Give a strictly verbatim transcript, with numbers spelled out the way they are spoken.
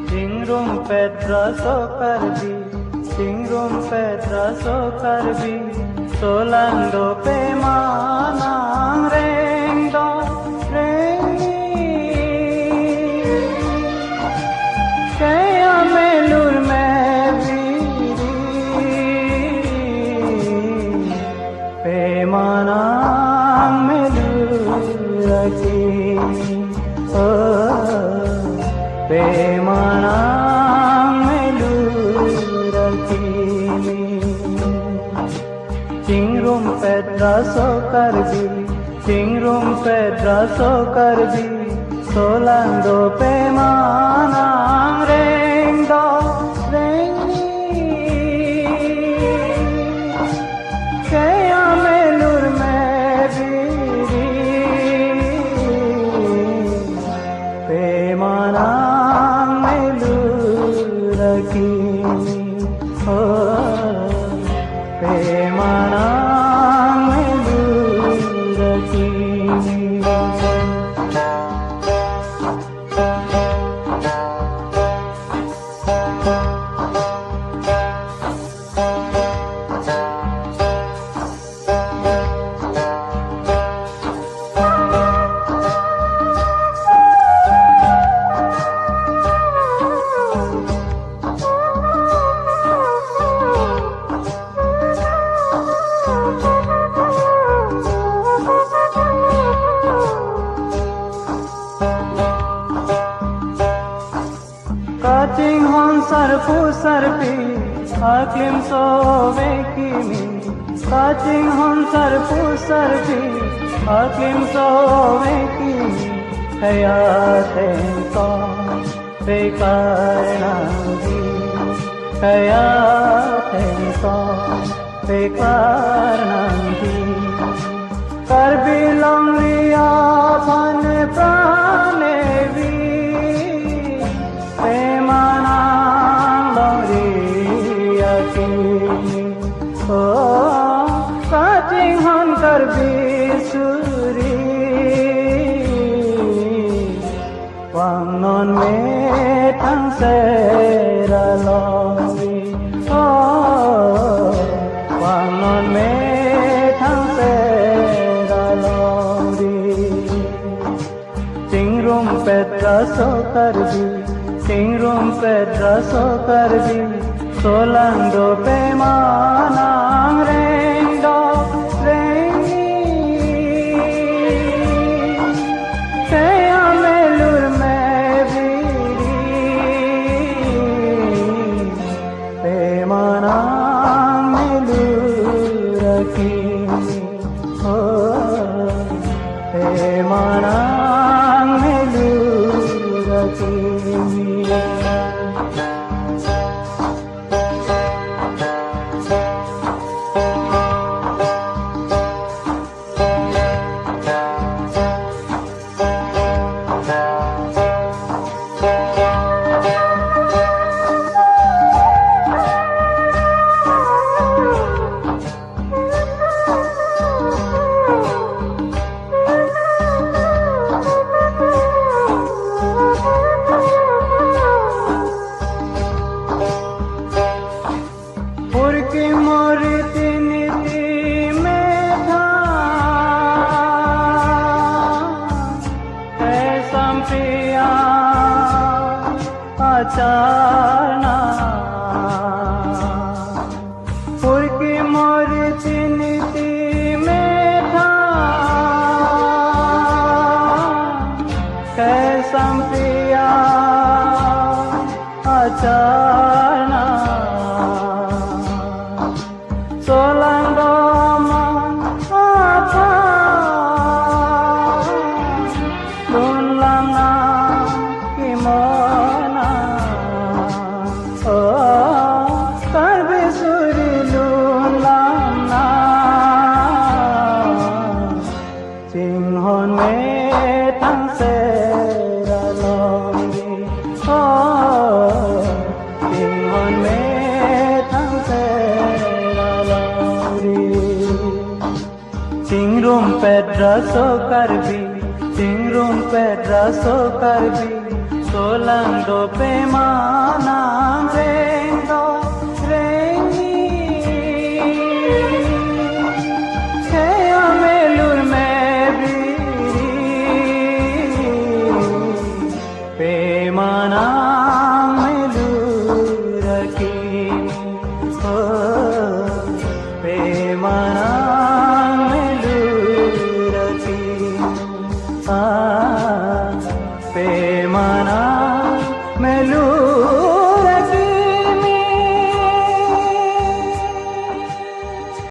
Chingrumpet raso Karbi, chingrumpet raso Karbi, solangdo pema nangreng do rengni. Kaya melur mebiri, pema nangmelur akimi, oh, pema nangmelur akimi. Chingrumpet raso Karbi, chingrumpet raso Karbi, solangdo pema nangreng do rengni. Kaya melur mebiri, pema nangmelur akimi, oh, pema nangmelur akimi. Kachinghon sarpo sarpi, aklimso ave kimi. Kachinghon sarpo sarpi, aklimso ave kimi. Kaya thengtong pekar nangji, kaya thengtong pekar nangji. Karbi longri aphan pran evi, pema nang longri akimi. Oh, kachinghon Karbi suri, vangnon methang sera longri, oh, vangnon methang sera longri. Chingrumpet raso Karbi, chingrumpet raso Karbi, solangdo pema nangreng do rengni. Kaya melur mebiri, pema nangmelur akimi. Oh, pema nangmelur akimi. Purki mo riti niti methang, kaisam pi achar nang. Purki mo riti niti methang, kaisam pi achar nang. Solangdo aman aphan lun lam nangkimon nang. Oh, Karbi suri lun lam nang. Chinghon methang se Raso Karbi, chingrumpet Raso Karbi, solang dopema nangreng do.